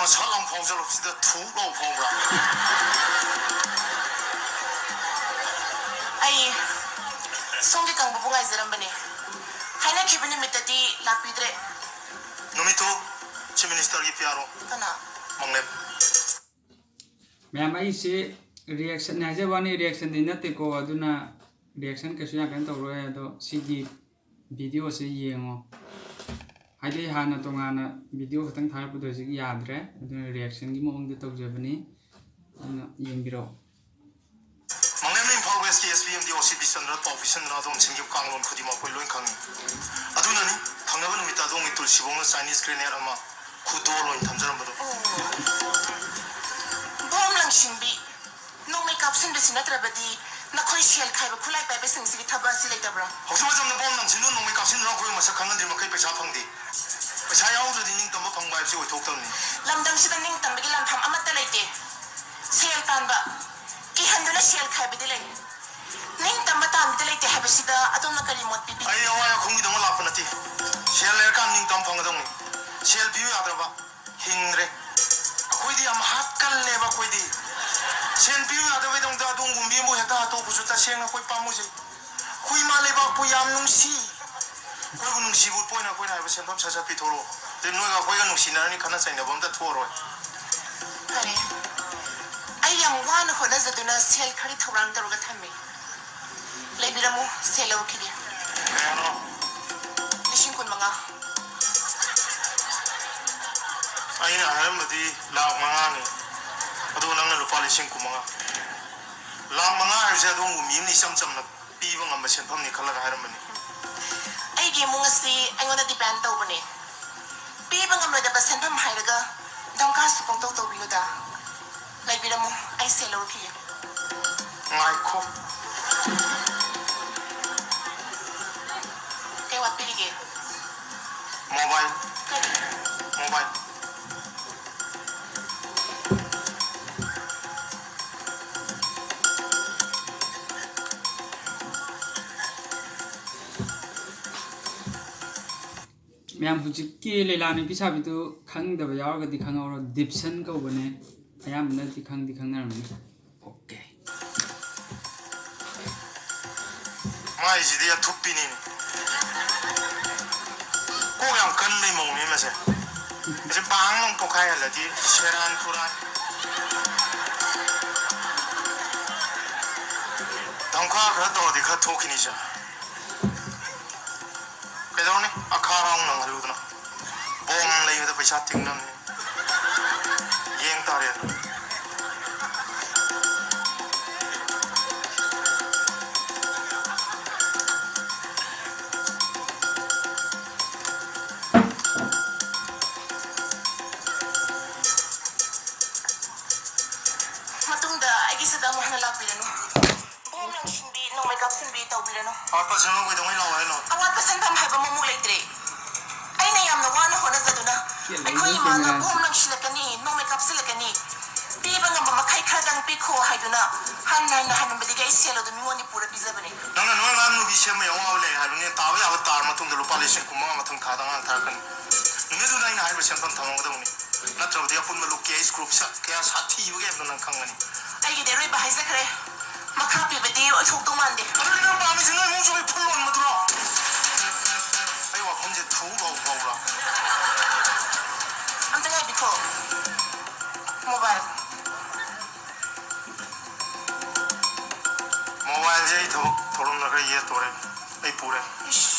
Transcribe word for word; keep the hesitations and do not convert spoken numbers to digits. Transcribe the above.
ꯃꯁꯥ ꯂꯥꯎ ꯐꯥꯎꯖꯜꯂꯛꯄꯁꯤꯗ ꯊꯨꯛ ꯂꯥꯎ ꯐꯥꯎꯕ꯭ꯔꯥ? ꯑꯩ ꯁꯣꯝꯒꯤ ꯀꯪꯕꯕꯨ ꯉꯥꯏꯖꯔꯝꯕꯅꯦ꯫ ꯍꯥꯏꯅꯈꯤꯕ ꯅꯨꯃꯤꯠꯇꯗꯤ ꯂꯥꯛꯄꯤꯗ꯭ꯔꯦ꯫ ꯅꯨꯃꯤꯠꯇꯨ ꯆꯤꯐ ꯃꯤꯅꯤꯁꯇꯔꯒꯤ ꯄꯤ ꯑꯥꯔ ꯑꯣ ꯀꯅꯥ? ꯃꯪꯂꯦꯝ꯫ ꯃꯌꯥꯝ, ꯑꯩꯁꯦ ꯔꯤꯌꯦꯛꯁꯟꯅꯦ ꯍꯥꯏꯖꯕ ꯋꯥꯅꯤ, ꯔꯤꯌꯦꯛꯁꯟꯗꯤ ꯅꯠꯇꯦꯀꯣ꯫ ꯑꯗꯨꯅ ꯔꯤꯌꯦꯛꯁꯟ ꯀꯩꯁꯨ ꯌꯥꯝ ꯀꯩꯅꯣ ꯇꯧꯔꯣꯏ꯫ ꯑꯗꯣ ꯁꯤꯒꯤ ꯚꯤꯗꯤꯑꯣꯁꯦ ꯌꯦꯡꯉꯣ꯫ ꯍꯥꯏꯗꯤ ꯍꯥꯟꯅ ꯇꯣꯉꯥꯟꯅ ꯚꯤꯗꯤꯑꯣ ꯈꯛꯇꯪ ꯊꯥꯔꯛꯄꯗꯣ ꯍꯧꯖꯤꯛ ꯌꯥꯗ꯭ꯔꯦ꯫ ꯑꯗꯨꯅ ꯔꯤꯌꯦꯛꯁꯟꯒꯤ ꯃꯑꯣꯡꯗ ꯇꯧꯖꯕꯅꯤ꯫ ꯑꯗꯨꯅ ꯌꯦꯡꯕꯤꯔꯛꯑꯣ꯫ ꯃꯪꯂꯦꯝꯅ ꯏꯝꯐꯥꯜ ꯋꯦꯁꯀꯤ ꯑꯦꯁ ꯄꯤ ꯑꯦꯝ ꯗꯤ ꯑꯣ ꯁꯤ ꯕꯤꯁꯆꯟꯗ꯭ꯔ ꯄꯥꯎ ꯄꯤꯁꯟꯗꯨꯅ ꯑꯗꯣꯝ ꯁꯤꯡꯒꯤꯕ ꯀꯥꯡꯂꯣꯟ ꯈꯨꯗꯤꯡꯃꯛ ꯑꯩꯈꯣꯏ ꯂꯣꯏ ꯈꯪꯉꯤ꯫ ꯑꯗꯨꯅꯅꯤ ꯊꯪꯅꯕ ꯅꯨꯃꯤꯠꯇ ꯑꯗꯣꯝꯒꯤ ꯇꯨꯜꯁꯤꯕꯣꯡꯅ ꯆꯥꯏꯅꯤꯁ ꯒ꯭ꯔꯦꯅꯦꯗ ꯑꯃ ꯈꯨꯗꯣꯜ ꯑꯣꯏꯅ ꯊꯝꯖꯔꯝꯕꯗꯣ꯫ ꯕꯣꯝ ꯂꯪꯁꯤꯟꯕꯤ, ꯅꯣꯡꯃꯩ ꯀꯥꯞꯁꯤꯟꯕꯁꯤ ꯅꯠꯇ꯭ꯔꯕꯗꯤ ꯅꯈꯣꯏ ꯁꯦꯜ ꯈꯥꯏꯕ ꯈꯨꯠꯂꯥꯏ ꯄꯥꯏꯕꯁꯤꯡꯁꯤꯒꯤ ꯊꯕꯛ ꯑꯁꯤ ꯂꯩꯇꯕ꯭ꯔꯥ? ꯍꯧꯖꯤꯛ ꯃꯇꯝꯗ ꯕꯣꯝ ꯂꯪꯁꯤꯟꯗꯨꯅ ꯅꯣꯡꯃꯩ ꯀꯥꯞꯁꯤꯟꯗꯨꯅ ꯑꯩꯈꯣꯏ ꯃꯁꯛ ꯈꯪꯍꯟꯗ꯭ꯔꯤ ꯃꯈꯩ ꯄꯩꯁꯥ ꯐꯪꯗꯦ꯫ ꯄꯩꯁꯥ ꯌꯥꯎꯗ꯭ꯔꯗꯤ ꯅꯤꯡꯇꯝꯕ ꯐꯪꯕ ꯍꯥꯏꯕꯁꯤ ꯑꯣꯏꯊꯣꯛꯇꯕꯅꯤ꯫ ꯂꯝꯗꯝꯁꯤꯗ ꯅꯤꯡꯇꯝꯕꯒꯤ ꯂꯥꯟꯐꯝ ꯑꯃꯠꯇ ꯂꯩꯇꯦ꯫ ꯁꯦꯜ ꯇꯥꯟꯕ, ꯀꯤꯍꯟꯗꯨꯅ ꯁꯦꯜ ꯈꯥꯏꯕꯗꯤ ꯂꯩ꯫ ꯅꯤꯡꯇꯝꯕ ꯇꯥꯟꯕꯗꯤ ꯂꯩꯇꯦ ꯍꯥꯏꯕꯁꯤꯗ ꯑꯗꯣꯝꯅ ꯀꯔꯤ ꯃꯣꯠ ꯄꯤꯕꯤꯒꯦ? ꯑꯩ ꯑꯋꯥ ꯌꯥꯈꯣꯡꯒꯤꯗꯃꯛ ꯂꯥꯛꯄ ꯅꯠꯇꯦ꯫ ꯁꯦꯜ ꯂꯩꯔꯀꯥꯟꯗ ꯅꯤꯡꯇꯝꯕ ꯐꯪꯒꯗꯧꯅꯤ꯫ ꯁꯦꯜ ꯄꯤꯌꯨ ꯌꯥꯗ꯭ꯔꯕ ꯍꯤꯡꯗ꯭ꯔꯦ꯫ ꯑꯩꯈꯣꯏꯗꯤ ꯌꯥꯝ ꯍꯥꯠꯀꯜꯂꯦꯕ꯫ ꯑꯩꯈꯣꯏꯗꯤ ꯁꯦꯜ ꯄꯤꯌꯨ ꯌꯥꯗꯕꯩꯗꯃꯛꯇ ꯑꯗꯣꯝꯒꯨꯝꯕꯤ ꯑꯃꯕꯨ ꯍꯦꯛꯇ ꯍꯥꯠꯇꯣꯛꯄꯁꯨ ꯇꯁꯦꯡꯅ ꯑꯩꯈꯣꯏ ꯄꯥꯝꯃꯨꯖꯩ꯫ ꯑꯩꯈꯣꯏ ꯏꯃꯥ ꯂꯩꯕꯥꯛꯄꯨ ꯌꯥꯝ ꯅꯨꯡꯁꯤ꯫ ꯑꯩꯈꯣꯏꯕꯨ ꯅꯨꯡꯁꯤꯕ ꯎꯠꯄ ꯑꯣꯏꯅ ꯑꯩꯈꯣꯏꯅ ꯍꯥꯏꯕ ꯁꯦꯟꯐꯝ ꯁꯠ ꯁꯠ ꯄꯤꯊꯣꯔꯛꯑꯣ꯫ ꯑꯗꯩ ꯅꯣꯏꯒ ꯑꯩꯈꯣꯏꯒ ꯅꯨꯡꯁꯤꯅꯔꯅꯤ, ꯈꯠꯅ ꯆꯩꯅꯕ ꯑꯝꯇ ꯊꯣꯛꯑꯔꯣꯏ꯫ ꯐꯔꯦ, ꯑꯩ ꯌꯥꯝ ꯋꯥꯅ ꯍꯣꯠꯅꯖꯗꯨꯅ ꯁꯦꯜ ꯈꯔꯗꯤ ꯊꯧꯔꯥꯡ ꯇꯧꯔꯒ ꯊꯝꯃꯤ꯫ ꯂꯩꯕꯤꯔꯝꯃꯨ, ꯁꯦꯜ ꯂꯧꯔꯛꯈꯤꯒꯦ꯫ ꯀꯌꯥꯅꯣ? ꯂꯤꯁꯤꯡ ꯀꯨꯟ ꯃꯉꯥ꯫ ꯑꯩꯅ ꯍꯥꯏꯔꯝꯕꯗꯤ ꯂꯥꯛ ꯃꯉꯥꯅꯤ, ꯑꯗꯨꯒ ꯅꯪꯅ ꯂꯨꯄꯥ ꯂꯤꯁꯤꯡ ꯀꯨꯟ ꯃꯉꯥ꯫ ꯂꯥꯛ ꯃꯉꯥ ꯍꯥꯏꯕꯁꯦ ꯑꯗꯣꯝꯒꯨꯝꯕꯤ ꯑꯃꯅ ꯏꯆꯝ ꯆꯝꯅ ꯄꯤꯕ ꯉꯝꯕ ꯁꯦꯟꯐꯝꯅꯤ ꯈꯜꯂꯒ ꯍꯥꯏꯔꯝꯕꯅꯤ꯫ ꯑꯩꯒꯤ ꯏꯃꯨꯡ ꯑꯁꯤ ꯑꯩꯉꯣꯟꯗ ꯗꯤꯄꯦꯟ ꯇꯧꯕꯅꯦ꯫ ꯄꯤꯕ ꯉꯝꯂꯣꯏꯗꯕ ꯁꯦꯟꯐꯝ ꯍꯥꯏꯔꯒ ꯙꯝꯀꯥꯁꯨ ꯄꯪꯇꯧ ꯇꯧꯕꯤꯅꯨꯗ꯫ ꯂꯩꯕꯤꯔꯝꯃꯨ, ꯑꯩ ꯁꯦꯜ ꯂꯧꯔꯛꯈꯤꯒꯦ꯫ ꯉꯥꯏꯈꯣ꯫ ꯀꯩ ꯋꯥꯠꯄꯤꯔꯤꯒꯦ? ꯃꯣꯕꯥꯏꯜ꯫ ꯀꯔꯤ? ꯃꯣꯕꯥꯏꯜ꯫ ꯃꯌꯥꯝ ꯍꯧꯖꯤꯛꯀꯤ ꯂꯤꯂꯥ ꯅꯨꯄꯤ ꯁꯥꯕꯤꯗꯨ ꯈꯪꯗꯕ ꯌꯥꯎꯔꯒꯗꯤ ꯈꯪꯍꯧꯔꯣ, ꯗꯤꯞꯁꯟ ꯀꯧꯕꯅꯦ꯫ ꯑꯌꯥꯝꯕꯅꯗꯤ ꯈꯪꯗꯤ ꯈꯪꯅꯔꯝꯅꯤ꯫ ꯑꯣꯀꯦ꯫ ꯃꯥꯏꯁꯤꯗꯤ ꯑꯊꯨꯞꯄꯤꯅꯤꯅꯦ꯫ ꯀꯣꯛ ꯌꯥꯝ ꯀꯟꯕꯩ ꯃꯑꯣꯡꯅꯤ ꯃꯁꯦ꯫ ꯃꯁꯤ ꯕꯥꯡ ꯂꯥꯎ ꯄꯣꯛꯈꯥꯏꯍꯜꯂꯗꯤ ꯁꯦꯔꯥꯟ ꯇꯨꯔꯥꯟ꯫ ꯙꯝꯈꯥ ꯈꯔ ꯇꯧꯔꯗꯤ ꯈꯔ ꯊꯣꯛꯈꯤꯅꯤ ꯁꯦ꯫ ꯀꯩꯗꯧꯔꯨꯅꯤ? ꯑꯈꯥ ꯑꯔꯥꯎ ꯅꯪꯍꯜꯂꯨꯗꯅ꯫ ꯕꯣꯝ ꯂꯩꯕꯗ ꯄꯩꯁꯥ ꯇꯤꯡꯅꯕꯅꯤ꯫ ꯌꯦꯡ ꯇꯥꯔꯦ ꯑꯗꯨ꯫ ꯃꯇꯨꯡꯗ ꯑꯩꯒꯤ ꯁꯤꯗ ꯑꯃꯨꯛ ꯍꯟꯅ ꯂꯥꯛꯄꯤꯔꯅꯨ꯫ ꯕꯣꯝ ꯂꯪꯁꯤꯟꯕꯤ, ꯅꯣꯡꯃꯩ ꯀꯥꯞꯁꯤꯟꯕꯤ ꯇꯧꯕꯤꯔꯅꯨ꯫ ꯑꯋꯥꯠꯄ ꯁꯦꯟꯐꯝ ꯀꯩꯗꯧꯉꯩ ꯂꯥꯛꯑꯣ ꯍꯥꯏꯅꯣ? ꯑꯋꯥꯠꯄ ꯁꯦꯟꯐꯝ ꯍꯥꯏꯕ ꯑꯃꯃꯨꯛ ꯂꯩꯇ꯭ꯔꯦ꯫ ꯑꯩꯅ ꯌꯥꯝꯅ ꯋꯥꯅ ꯍꯣꯠꯅꯖꯗꯨꯅ ꯀꯦꯜꯂꯦ, ꯑꯩꯈꯣꯏ ꯏꯃꯥꯅ ꯀꯦꯃꯦꯔꯥꯁꯦ꯫ ꯕꯣꯝ ꯂꯪꯁꯤꯜꯂꯛꯀꯅꯤ, ꯅꯣꯡꯃꯩ ꯀꯥꯞꯁꯤꯜꯂꯛꯀꯅꯤ, ꯄꯤꯕ ꯉꯝꯕ ꯃꯈꯩ ꯈꯔꯗꯪ ꯄꯤꯈꯣ ꯍꯥꯏꯗꯨꯅ ꯍꯟꯅ ꯍꯟꯅ ꯍꯟꯅꯨꯕꯗꯒꯤ ꯑꯩ ꯁꯦꯜ ꯑꯗꯨ ꯃꯤꯉꯣꯟꯗ ꯄꯨꯔ ꯄꯤꯖꯕꯅꯤ꯫ ꯅꯪꯅ ꯅꯣꯏ ꯑꯉꯥꯡ ꯅꯨꯄꯤ ꯁꯦꯝꯕ ꯌꯥꯝ ꯋꯥꯕ ꯂꯩ ꯍꯥꯏꯕꯅꯤ꯫ ꯇꯥꯕ ꯌꯥꯕ ꯇꯥꯔ ꯃꯇꯨꯡꯗ ꯂꯨꯄꯥ ꯂꯤꯁꯤꯡ ꯀꯨꯟꯃꯉꯥ ꯃꯊꯪ ꯊꯥꯗ ꯑꯉꯥꯡ ꯊꯥꯔꯛꯀꯅꯤ꯫ ꯅꯨꯃꯤꯠꯇꯨꯗ ꯑꯩꯅ ꯍꯥꯏꯔꯤꯕ ꯁꯦꯟꯐꯝ ꯊꯝꯍꯧꯒꯗꯕꯅꯤ꯫ ꯅꯠꯇ꯭ꯔꯕꯗꯤ ꯑꯄꯨꯟꯕ ꯂꯨꯞꯀꯤ ꯑꯩ ꯁ꯭ꯀ꯭ꯔꯨꯞ ꯁꯛ ꯀꯌꯥ ꯁꯥꯊꯤꯕꯒꯦ ꯍꯥꯏꯕꯗꯣ ꯅꯪ ꯈꯪꯒꯅꯤ꯫ ꯑꯩꯒꯤꯗꯤ ꯑꯔꯣꯏꯕ ꯍꯥꯏꯖꯈ꯭ꯔꯦ꯫ ꯃꯈꯥ ꯄꯤꯕꯗꯤ ꯑꯣꯏꯊꯣꯛꯇꯧ ꯃꯥꯟꯗꯦ꯫ ꯑꯗꯨꯗꯤ ꯅꯪ ꯄꯥꯝꯃꯤꯁꯤ ꯅꯣꯏ ꯏꯃꯨꯡ ꯆꯪꯕꯩ ꯐꯨꯜ ꯂꯣꯟꯕꯗꯨꯔꯣ? ꯑꯩ ꯋꯥꯈꯜꯁꯦ ꯊꯨ ꯐꯥꯎ ꯐꯥꯎꯕ꯭ꯔꯥ? ꯑꯝꯇ ꯉꯥꯏꯕꯤꯈꯣ꯫ ꯃꯣꯕꯥꯏꯜ꯫ ꯃꯣꯕꯥꯏꯜꯁꯦ ꯑꯩ ꯊꯕꯛ ꯊꯧꯔꯝꯗ ꯈꯔ ꯌꯦꯠꯇꯣꯔꯦ꯫ ꯑꯩ ꯄꯨꯔꯦ꯫ ꯏꯁ,